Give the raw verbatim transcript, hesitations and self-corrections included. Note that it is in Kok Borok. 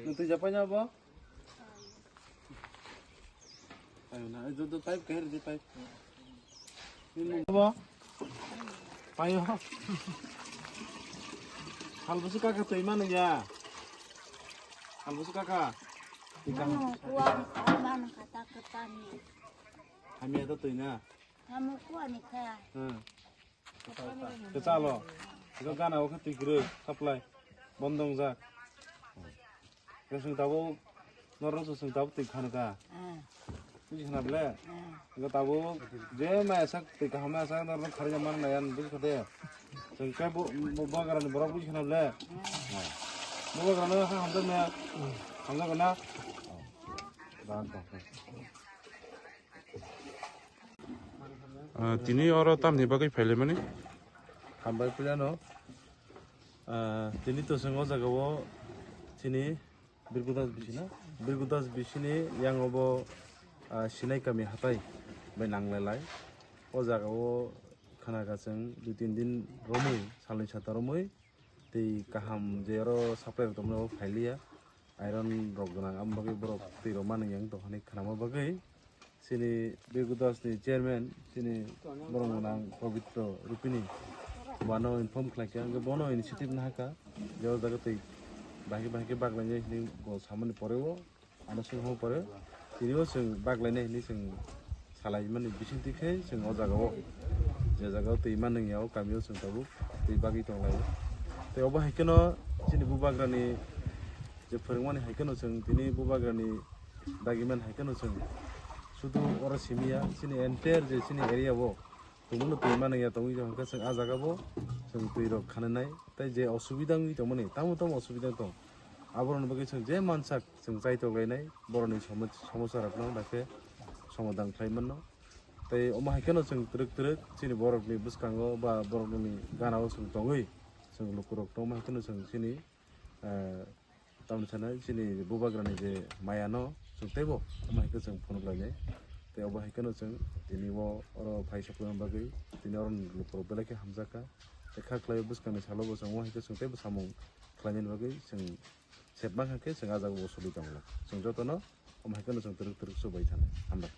Nung twi japai na bo? Ayo na, itu tu pipe kahir di pipe. Ini bo? Payo. Hal busu kaka twi mana ya? Hal busu kaka. Twi kaka. Mano kuan, mano kata ketani. Kami ada twi na. Kamu kuan ni kaya. Hmm. Kachalo. Iko gana o khe twi kwrwi supply. Bondong jak. Ke chwng tabuk norok chwng tabuk twi khana ka. Ah. Buji khana bele. Ah. Iko tabuk je maya sak twi kaham maya sak norok khari man na yan buji khade. Chwng ke bo bo bagarani borok buji khana bele. Ah. Bo bagarani ha hamjak na. Hamjak na. Dan dan. Ah, tini oro tamni bagwi phaile mani? Hambai puilano. Ah, tini to chwng o jaga o chini Birgudas bisina, Birgudas bisini yang obo, ah, Sinai kami hatai bai nanglailai. O jaga o khana ka chwng dui tin din romwi, salni sata romwi tei kaham je oro supply rok tongmani o phailiya. Iron rok gwnang, amo bagwi borok twi rok mani yang tongkha ni khnama bagwi. Chini Birgudas ni chairman, chini borok gwnang Pabitro Rupini, bono inform khlai kha, hwnkhe bono initiative nahakha, je o jaga twi bahai bahai khe baglainai hinwi bo samani pore o, ano swngmo pore, tini o chwng baglainai hinwi chwng salaimani bisingtwi khe chwng o jaga o, je jaga o twi manwng ya o kami o chwng tabuk twi bagwi tonglaio. Tei obo hai kheno chini bubagrani je phwrwngmani hai kheno chwng tini bubagrani dagimani hai kheno chwng sudu oro simi ya, chini entire je chini area o tongmano twi manwng ya tongwi tongkha chwng ah jaga bo chwng twi rok khananai tei je osubida wngwi tongmani tamo tamo osubida tong aboroni bagwi chwng je mansak chwng chai tonglainai boroni somo-, somosa rokno bai khe somadan khlai mano. Tei omo hai kheno chwng twrwk twrwk chini borokni bwskango ba borokni gana o chwng tongwi chwng lukurokno omo hai kheno chwng chini, eh, tamni sana chini bubagrani je maya no chwng teibo omo hai khe chwng phunuk lainai. Tei obo hai kheno chwng tini o oro phai sokma bagwi tini oro lukurok belai khe hamjakha. Tei kha khlai bwskangni salo bo chwng omo hai khe chwng teibo samung khlainani bagwi chwng sep mankha khe chwng ah jaga o soli tongla. Chwng jotono omo hai kheno chwng twrwk twrwk chubai thani. Hambai.